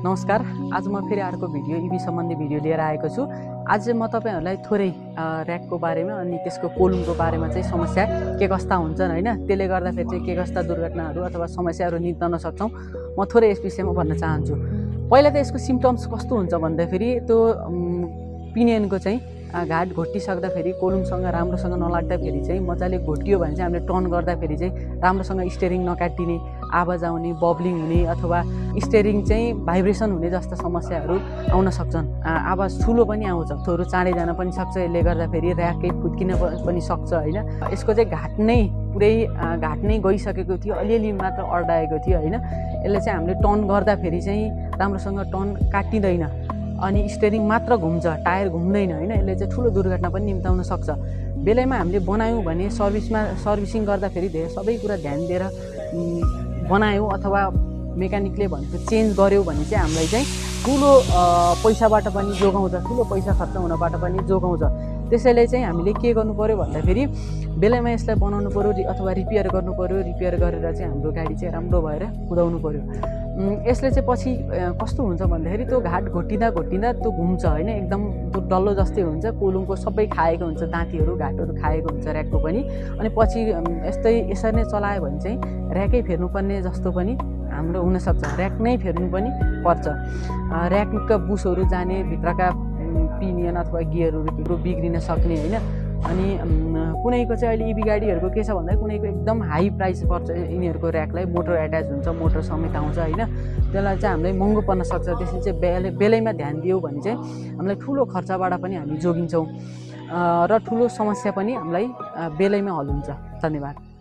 नमस्कार। आज म फेरि अर्को भिडियो इभी सम्बन्धी भिडियो लिएर आएको छु। आज म तपाईहरुलाई थोरै र्याकको बारेमा अनि त्यसको कोलुमको बारेमा चाहिँ समस्या के कस्ता हुन्छन् हैन, त्यसले गर्दाखेरि चाहिँ के कस्ता दुर्घटनाहरू अथवा समस्याहरू निप्टन सक्छौं, म थोरै यस विषयमा भन्न चाहन्छु। पहिला त यसको सिम्पटम्स कस्तो हुन्छ भन्दाखेरि त्यो पिनियनको चाहिँ घाट घोटिसक्दाखेरि कोलुमसँग राम्रोसँग नलाग्दाखेरि चाहिँ मजाले घोटियो भने चाहिँ हामीले टर्न गर्दाखेरि चाहिँ राम्रोसँग स्टियरिङ नकाटिने, आवाज आउने, बब्लिङ हुने अथवा स्टियरिङ चाहिँ भाइब्रेसन हुने जस्ता समस्याहरू आउन सक्छन्। आवाज ठुलो पनि आउँछ, थोरो चाँडै जान पनि सक्छ, यसले गर्दाखेरि र्याकै फुत्किन पनि सक्छ हैन। यसको चाहिँ घाट नै गइसकेको थियो, अलिअलि मात्र अड्डाएको थियो हैन। यसले चाहिँ हामीले टर्न गर्दाखेरि चाहिँ राम्रोसँग टर्न काटिँदैन अनि स्टियरिङ मात्र घुम्छ, टायर घुम्दैन हैन। यसले चाहिँ ठुलो दुर्घटना पनि निम्ताउन सक्छ। बेलैमा हामीले बनायौं भने सर्भिसिङ गर्दाखेरि धेरै सबै कुरा ध्यान दिएर बनायौं अथवा मेकानिकले भनेको चेन्ज गर्यो भने चाहिँ हामीलाई चाहिँ ठुलो पैसाबाट पनि जोगाउँछ, ठुलो पैसा खर्च हुनबाट पनि जोगाउँछ। त्यसैले चाहिँ हामीले के गर्नु पर्यो भन्दाखेरि बेलैमा यसलाई बनाउनु पर्यो अथवा रिपेयर गर्नु पर्यो। रिपेयर गरेर चाहिँ हाम्रो गाडी चाहिँ राम्रो भएर कुदाउनु पर्यो। यसले चाहिँ पछि कस्तो हुन्छ भन्दाखेरि त्यो घाट घोटिँदा त्यो घुम्छ हैन, एकदम त्यो डल्लो जस्तै हुन्छ, कोलुमको सबै खाएको हुन्छ, दाँतीहरू घाटहरू खाएको हुन्छ र्याकको पनि। अनि पछि यसरी नै चलायो भने चाहिँ र्याकै फेर्नुपर्ने जस्तो पनि हाम्रो हुनसक्छ, र्याक नै फेर्नु पनि पर्छ। र्याकका बुसहरू जाने, भित्रका पिनियन अथवा गियरहरू बिग्रिन सक्ने हैन। अनि कुनैको चाहिँ अहिले इभी गाडीहरूको के छ भन्दा कुनैको एकदम हाई प्राइस पर्छ यिनीहरूको र्याकलाई, मोटर एट्याच हुन्छ, मोटर समेत आउँछ हैन। त्यसलाई चाहिँ हामीलाई महँगो पर्न सक्छ। त्यसले चाहिँ बेलैमा ध्यान दियौ भने चाहिँ हामीलाई ठुलो खर्चबाट पनि हामी जोगिन्छौँ र ठुलो समस्या पनि हामीलाई बेलैमा हल हुन्छ। धन्यवाद।